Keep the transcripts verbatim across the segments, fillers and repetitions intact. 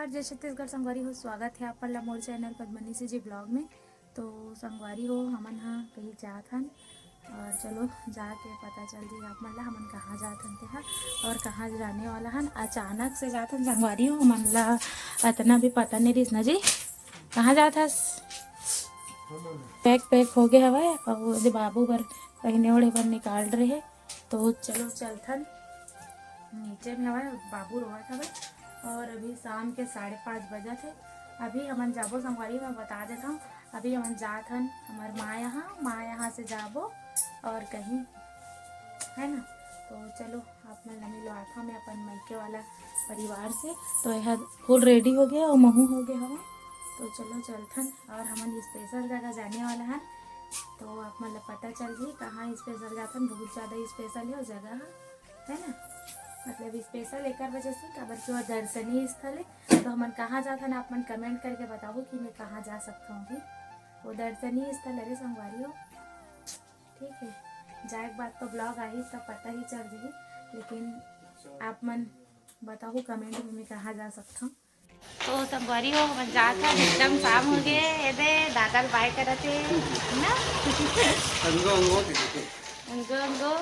जय छत्तीसगढ़ संगवारी हो, स्वागत है आप मन ला मोर चैनल पद्मनी सीजी ब्लॉग में। तो संगवारी हो, हमन हा कहीं जात हन और चलो जाके पता चल जाही आप मन ला हमन कहाँ जात हन तेहा और कहाँ जाने वाला हन। अचानक से जात हन संगवारी हो, हमन ला अतना भी पता नहीं रहिस ना जी। कहाँ जात हस? पैक पैक हो गए हवय और ओदे बाबू बर पहिने ओढ़े बर निकाल रहे। तो चलो चलथन, नीचे में हवय, बाबू रोवत हवय। और अभी शाम के साढ़े पाँच बजत हे। अभी हमन जाबो संगवारी, मैं बता देता हूँ, अभी हमन जात हन हमर माँ यहाँ, माँ यहाँ से जाबो और कहीं, है ना। तो चलो आप मन ला मिलवात हूँ मैं अपन मायके वाला परिवार से। तो यह फुल रेडी हो गया और महू हो गया हवा। तो चलो चलथन और हमन स्पेशल जगह जाने वाला हन। तो आप मन ला पता चल जाही कहाँ स्पेशल जाथन, बहुत ज़्यादा स्पेशल है वो जगह ह, है ना। मतलब स्पेशल एकर वजह से काबर कि वो दर्शनीय स्थल है। तो हमन कहाँ जाथन आप मन कमेंट करके बताओ कि मैं कहाँ जा सकता हूँ भी। वो दर्शनीय स्थल है रे संगवारी हो, ठीक है। जाए के बाद तो ब्लॉग आही तब पता ही चल जाही, लेकिन आप मन बताओ कमेंट में मैं कहाँ जा सकता हूँ। तो संगवारी हो, हमन जात हन, एकदम शाम हो गए। ए दे, दादा ल बाय करत हे ना। अंगो अंगो दीदी। अंगो अंगो।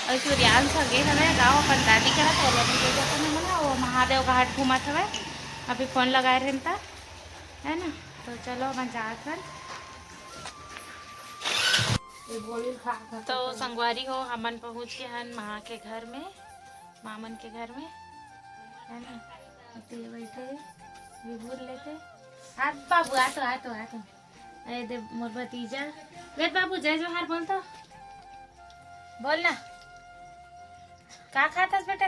और सूर्यांश हो गए हमें गाँव अपन दादी करा, तो लगी दे जाता ना मना, वो महादेव घाट घूमत हवे, अभी फोन लगाए रहन ता, है ना। तो चलो हमन जात हन। तो संगवारी हो, हमन पहुँच गए हन माँ के घर में, माँ मन के घर में, है ना। अति बैठे हे, विभूर लेते। आ बाबू, आ तो, आ तो, आ तो। ए दे मोर भतीजा। वेद बाबू, जय जोहार बोल तो। बोल ना। का खात हस बेटा?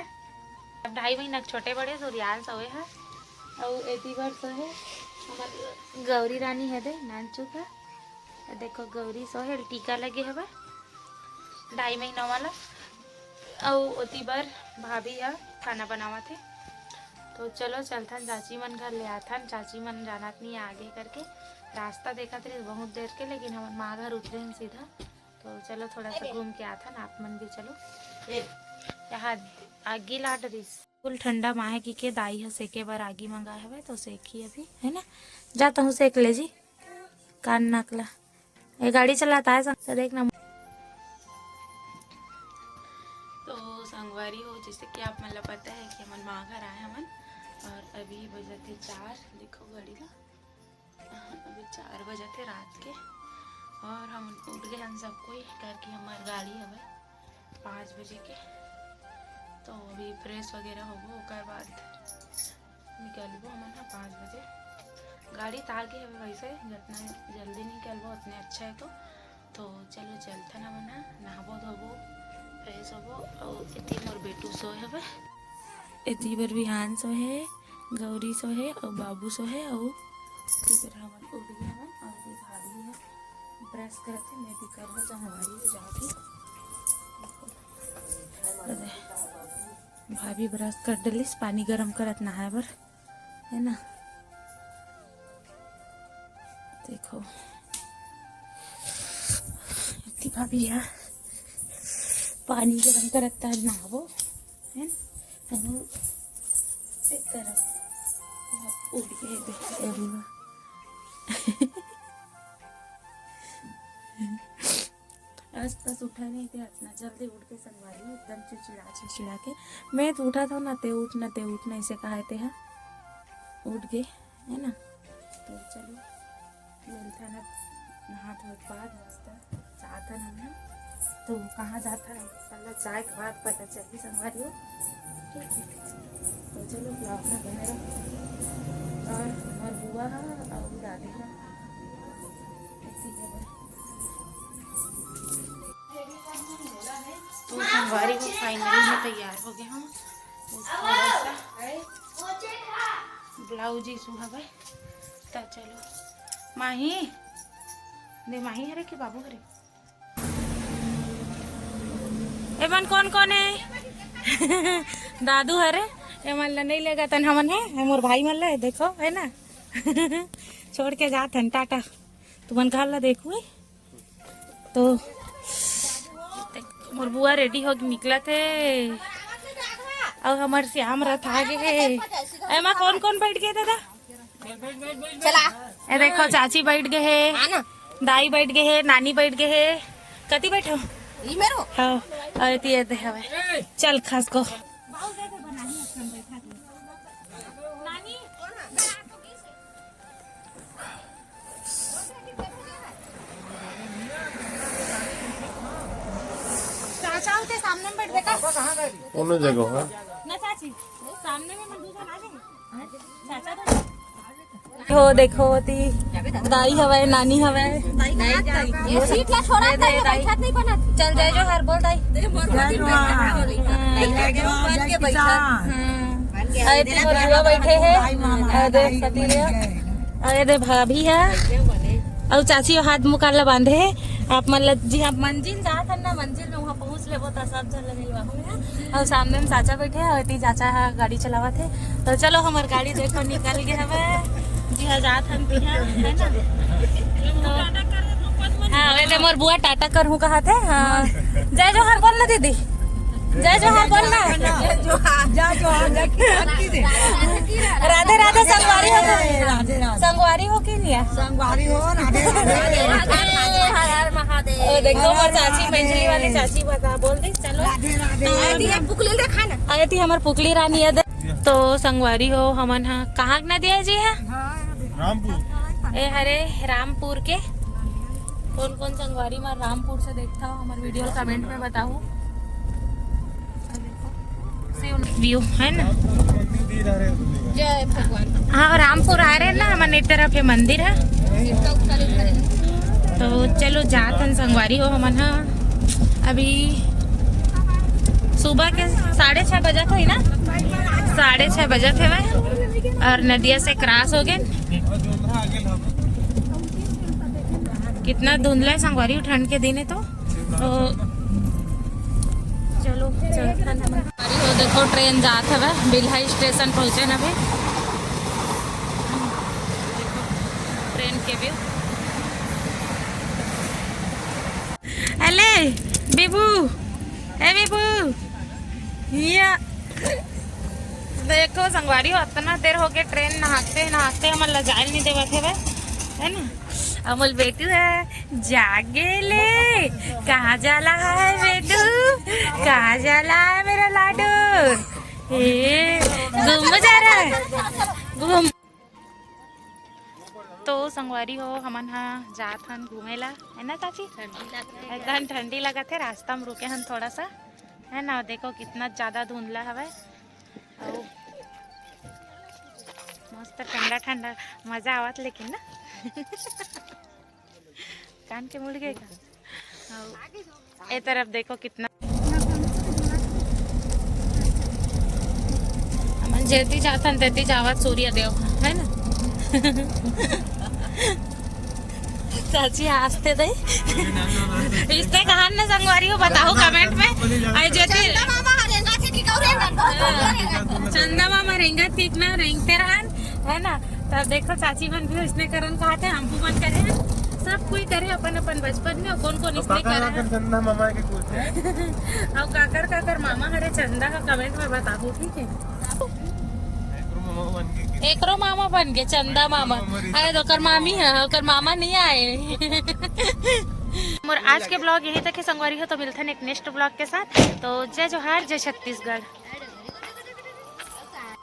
अब ढाई महीना के छोटे बड़े सूर्यांश सोए हे, अउ एती बर सोए हे हमर गौरी रानी हे दे, नानचुक हे। देखो गौरी सोहे ल टीका लगे हवय ढाई महीना वाला। अउ ओती बर भाभी ह खाना बनावत हे। तो चलो चलथन चाची मन घर ले आथन। चाची मन जानत नहीं आगे करके रास्ता देखत रहिस बहुत देर के, लेकिन हमर माँ घर उतरे हन सीधा। तो चलो थोड़ा सा घूम के आथन, आप मन भी चलो। यहाँ आगी लाट रहिस। फुल ठंडा माहे की के दाई ह सेके बर आगी मंगाए हवय, तो सेकही अभी, है ना। जा तहूँ सेक ले जी, कान नाक ला। ये गाड़ी चलाता है संग से देखना। तो संगवारी हो, जैसे कि आप मन ला पता है कि हमन माँ घर आए हमन, और अभी बजत हे चार, देखो घड़ी ला। अभी चार बजत हे रात के और हम उठ गए हन सब कोई, करके हमार गाड़ी हवे पाँच बजे के। तो अभी फ्रेश वगैरह होबो, ओकर बाद निकलबो हमन ह पाँच बजे। गाड़ी तार के हवे, वैसे जितना जल्दी निकलबो उतने अच्छा है। तो तो चलो चलथन हमन ह, नहाबो धोबो, फ्रेश होबो। अउ एती मोर बेटू सोए हवे, एती बर बिहान सोए हे, गौरी सोए हे अउ बाबू सोए हे। अउ एती बर हमन उठ गे हवन। अउ ये भाभी ह ब्रश करत हे, मैं भी करहूँ संगवारी हो जाके। भाभी ब्रश कर डलिस, पानी गरम करत नहाए बर, है ना। देखो एती भाभी ह पानी गरम करत हे, नहाबो, है ना। अउ एक तरफ उठ गए, देखो एड़ी मा। आसपास उठा नहीं थे, इतना जल्दी उठ के संगवारी हो, एकदम चिड़चिड़ा चिड़चिड़ा के। मैं तो उठा था ना, ते उठ ना, ते उठ ना, इसे कहा थे हा, उठ गए, है ना। तो चलो मिलता ना नहा धोए के बाद मस्त जाता ना ना। तो कहाँ जाता है, पहले चाय के बाद पता चली संगवारी हो। ठीक है, तो चलो ब्लॉग में बने रहो। और हमार बुआ है और दादी है, ऐसी जगह। तो संगवारी हो, फाइनली मैं तैयार हो गया हूँ। थोड़ा सा ब्लाउज इशू हवे, तो चलो माही दे, माही हरे कि बाबू हरे? एमन कोन कोन है? दादू हरे, एमन ला नहीं लेगा तन हमन है, मोर भाई मन ला देखो, है ना। छोड़ के जात हन, टाटा। तुमन घर ला देखू, तो मोर बुआ रेडी होके निकलत हे, अउ हमर श्याम रथ आ गे हे। एमा कौन कौन बैठ गए दादा? चला। ए देखो, चाची बैठ गए हे, हाँ ना। दाई बैठ गए हे, नानी बैठ गए हे। कति बैठो? ई मेरो। हाँ, अरे ती ये दे हवे। चल खास को। चाचा होते सामने में बैठ बेटा। कोनो जगह हो? ना चाची, सामने में मैं दूसरा ना जाऊँ। चाचा तो हो देखो, ती दाई हवय, नानी हवय। ये सीट ला छोड़ा, दे, दे, दाई। बैठत नहीं बनत। चल, जय जोहार बोल, दाई। जय जोहार। हाँ। जय जोहार, जय किसान। हाँ। अरे, ती मोर बुआ बैठे हे। अरे, दे, सती ले। अरे, दे, भाभी हे। अउ चाची हाथ मुकार ला बांधे हे। आप मन ला, जी, आप मंजिल जात हन ना, मंजिल में वहाँ पहुँच लेबो, त सब झन ला मिलवाहूँ मैं। अउ सामने में चाचा बैठे हे, अउ एती चाचा ह गाड़ी चलावत हे। तो चलो, हमर गाड़ी देखो निकल गए हवे। जी हाँ, जात हन तिहाँ, है ना? तो हाँ, वैसे मोर बुआ टाटा करहूँ कहा थे। हाँ, जय जोहार बोल ना दीदी, जय जोहार बोल ना। जय जोहार, जय जोहार, जय किसान की जय। राधे राधे संगवारी हो। राधे राधे। संगवारी हो कि नहीं है? संगवारी हो, राधे राधे। हर हर महादेव। ओ, देखो, वो चाची, मंझली वाली चाची बता, बोल दे, चलो। राधे राधे। अरे, ती हमर पुकली रानी है, दे। तो संगवारी हो, हमन ह कहाँ के नदिया जी है? रामपुर। ए हरे रामपुर के। कौन कौन संगवारी मन रामपुर से देखता हो, हमर वीडियो comment में बताओ। व्यू है ना। जय भगवान। हाँ, रामपुर आ रहे हैं ना, हमन एक तरफ ये मंदिर है। तो चलो, जात हन संगवारी हो हमन ह। अभी सुबह के साढ़े छह बजत होही ना, साढ़े छह बजत हवय और नदिया से cross हो गए। कितना धुंधला है संगवारी, ठंड के दिन है तो। तो चलो, चलथन हमन। अरे, वो देखो, ट्रेन जात हवय, बिल्हा स्टेशन पहुंचे न अभी। देखो, ट्रेन के व्यू। अले, बेबू, ए बेबू, या। देखो संगवारी हो, अतना देर हो गए ट्रेन नहाते नहाते हमन ला जाए नहीं देवत हवय, है ना? अमूल बेटू है, जागे ले, कहाँ जाला है बेटू, कहाँ जाला है मेरा लाडू? ए, घूम जा रहा है, घूम। तो संगवारी हो, हमन हा जात हन घूमे ला, है ना चाची? ठंडी लगत है। एकदम ठंडी लगत है, रास्ता में रुके हन थोड़ा सा, है ना? देखो कितना ज्यादा धुंधला हवय, अउ मस्त ठंडा ठंडा मजा आवत, लेकिन ना कान के मुड़ गए का? अउ ए तरफ देखो कितना। हमन जेती जाथन तेती जावत सूर्य देव, है ना? चाची हंसते दे। इसने कहा ना संगवारी हो, बताओ comment में। आई जेती चंदा मामा रेंगा थे कि कौन रेंगा? चंदा मामा रेंगा ठीक ना, रेंगते रहन, है ना? तब देखो, चाची मन भी इसने करन कहा थे, हमको मन करे हैं। सब कोई करे अपन अपन बचपन में, कौन कौन तो इसने काकर करे हैं। काकर चंदा मामा के पूछे। अब काकर काकर मामा हरे चंदा का comment में बताबो, ठीक है? एकरो मामा बन के। एकरो मामा बन के, चंदा मामा। अरे, तो ओकर मामी है, ओकर मामा नहीं आए। मोर आज के vlog यहीं तक है संगवारी हो, तो मिलथन एक next vlog के साथ। तो जय जोहार, जय छत्तीसगढ़।